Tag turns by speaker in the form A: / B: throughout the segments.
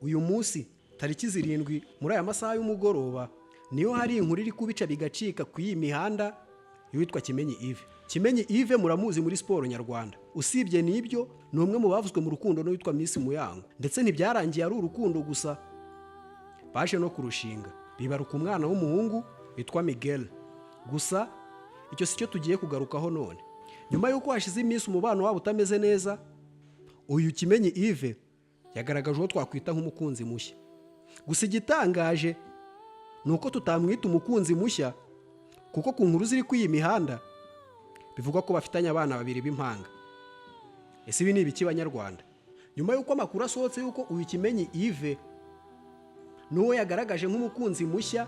A: Uyu munsi tariki 7 muri aya masaha y'umugoroba niyo hari inkuru iri kubica bigacika ku iyi mihanda y'uwitwa Kimenyi Yves. Kimenyi Yves muramuzi muri siporo nyarwanda. Usibye n'ibyo, ni umwe mu bavuzwe mu rukundo n'uwitwa Miss Muyango, ndetse ntibyarangiye ari urukundo gusa, baje no kurushinga bibaruka umwana w'umuhungu witwa Miguel. Gusa icyo si cyo tugiye kugarukaho none. Nyuma y'uko hashize iminsi umubano wabo utameze neza, uyu Kimenyi Yves yagaragaje uwo twakwita nk'umukunzi mushya. Gusa igitangaje ni uko tutamwita umukunzi mushya, kuko ku nkuru ziri kuri iyi mihanda bivugwa ko bafitanye abana babiri b'impanga. Ese ibi ni ibiki, Banyarwanda? Nyuma y'uko amakuru asohotse y'uko uyu Kimenyi Yves n'uwo yagaragaje nk'umukunzi mushya,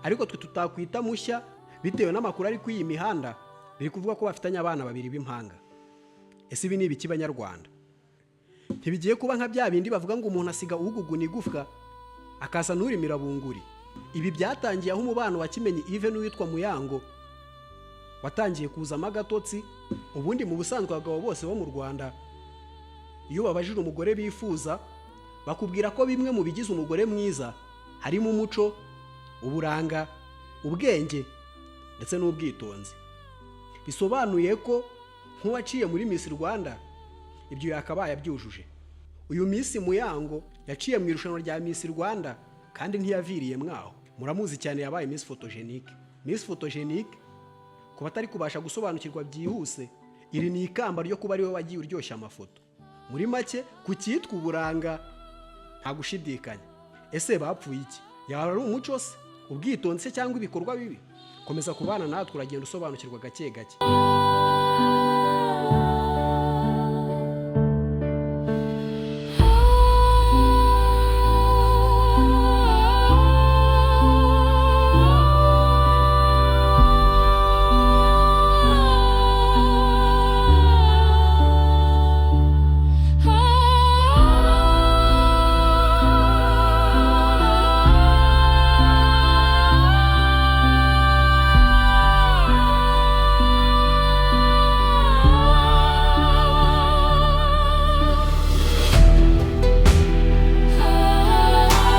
A: ariko twe tutakwita mushya bitewe n'amakuru ari kuri iyi mihanda, biri kuvuga ko bafitanye abana babiri b'impanga. Ese ibi ni ibiki, Banyarwanda? Ntibigiye kuba nka bya bindi bavuga ngo umuntu asiga uguguna igufwa akaza n'urimira bunguri? Ibi byatangiye aho umubano wa Kimenyi Yves n'uwitwa Muyango watangiye kuzamo agatotsi. Ubundi mu busanzwe abagabo bose bo mu Rwanda, iyo babajije umugore bifuza, bakubwira ko bimwe mu bigize umugore mwiza harimo umuco, uburanga, ubwenge ndetse n'ubwitonzi. Bisobanuye ko nk'uwaciye muri Miss Rwanda ibyo yakabaye abyujuje. Uyu Miss Muyango yaciye mu irushanwa rya Miss Rwanda kandi ntiyaviriye mwaho. Muramuzi cyane, yabaye Miss Photogenic. Miss Photogenic, ku batari kubasha gusobanukirwa byihuse, iri ni ikamba ryo kuba ariwe wagiye uryoshya amafoto. Muri make, ku cyitwa uburanga nta gushidikanya. Ese bapfuye iki? Yaba ari umuco se, ubwitonzi se, cyangwa ibikorwa bibi? Komeza kubana natwe, uragenda usobanukirwa gake gake.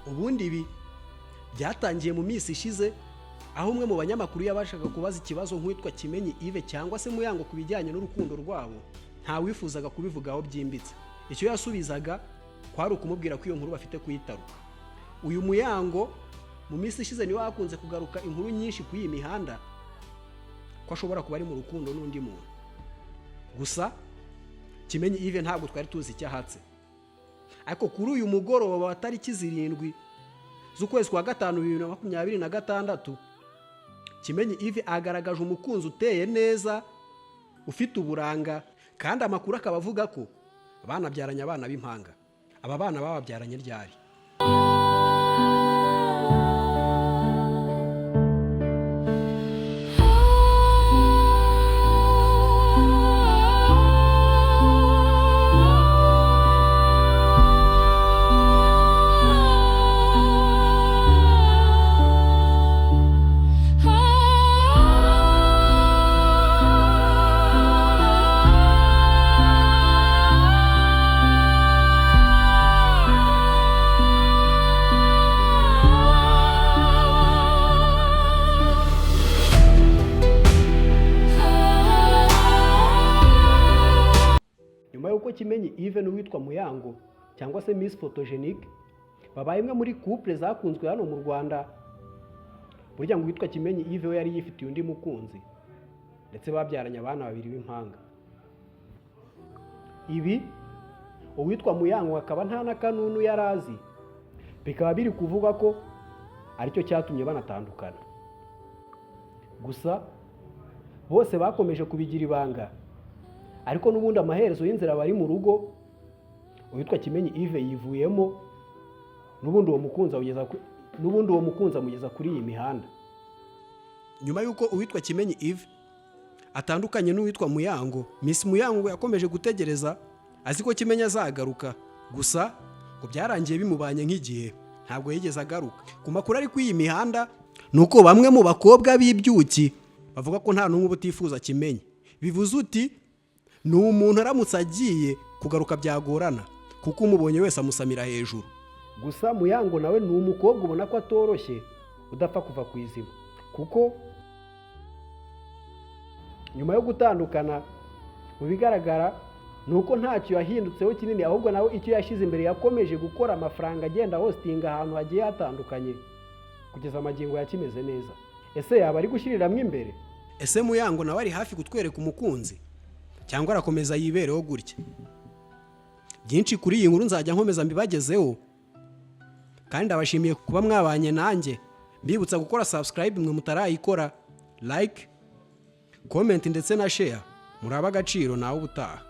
A: Ubundi ibi byatangiye mu minsi ishize, aho umwe mu banyamakuru yabashaga kubaza ikibazo nk'uwitwa Kimenyi Yves cyangwa se Muyango ku bijyanye n'urukundo rwabo, ntawifuzaga kubivugaho byimbitse. Icyo yasubizaga kwari ukumubwira ko iyo nkuru bafite kuyitaruka. Uyu Muyango mu minsi ishize niwe hakunze kugaruka inkuru nyinshi kuri iyi mihanda ko ashobora kuba ari mu rukundo n'undi muntu. Gusa Kimenyi Yves ntabwo twari tuzi icyo ahatse. Ariko kuri uyu mugoroba wa tariki 7 z'ukwezi kwa gatanu 2026, Kimenyi Yves agaragaje umukunzi uteye neza, ufite uburanga, kandi amakuru akaba avuga ko banabyaranye abana b'impanga. Aba bana bababyaranye ryari? Nyuma y'uko Kimenyi Yves n'uwitwa Muyango cyangwa se Miss Photogenic babaye imwe muri couple zakunzwe hano mu Rwanda, burya ngo uwitwa Kimenyi Yves we yari yifitiye undi mukunzi, ndetse babyaranye abana babiri b'impanga. Ibi uwitwa Muyango akaba nta n'akanunu yari azi, bikaba biri kuvuga ko aricyo cyatumye banatandukana. Gusa bose bakomeje kubigira ibanga, ariko n'ubundi amaherezo y'inzira bari mu rugo, uwitwa Kimenyi Yves yivuyemo, n'ubundi uwo mukunzi amugeza kuri iyi mihanda. Nyuma y'uko uwitwa Kimenyi Yves atandukanye n'uwitwa Muyango, Miss Muyango yakomeje gutegereza azi ko Kimenyi azagaruka. Gusa ngo byarangiye bimubanye nk'igihe, ntabwo yigeze agaruka. Ku makuru ari kuri iyi mihanda ni uko bamwe mu bakobwa b'ibyuki bavuga ko nta n'umwe uba utifuza Kimenyi. Bivuze uti ni umuntu aramutse agiye kugaruka byagorana, kuko umubonye wese amusamira hejuru. Gusa Muyango nawe ni umukobwa ubona ko atoroshye, udapfa kuva ku izima, kuko nyuma yo gutandukana, mu bigaragara ni uko ntacyo yahindutseho kinini, ahubwo nawe icyo yashyize imbere, yakomeje gukora amafaranga, agenda hostinga ahantu hagiye hatandukanye kugeza amagingo yakimeze neza. Ese yaba ari gushyiriramo imbere? Ese Muyango nawe ari hafi kutwereka umukunzi, cyangwa arakomeza yibereho gutya? Byinshi kuri iyi nkuru nzajya nkomeza mbibagezeho, kandi ndabashimiye kuba mwabanye nanjye. Mbibutsa gukora subscribe mwe mutarayikora, like, comment ndetse na share. Murabe agaciro. Nawe ubutaha.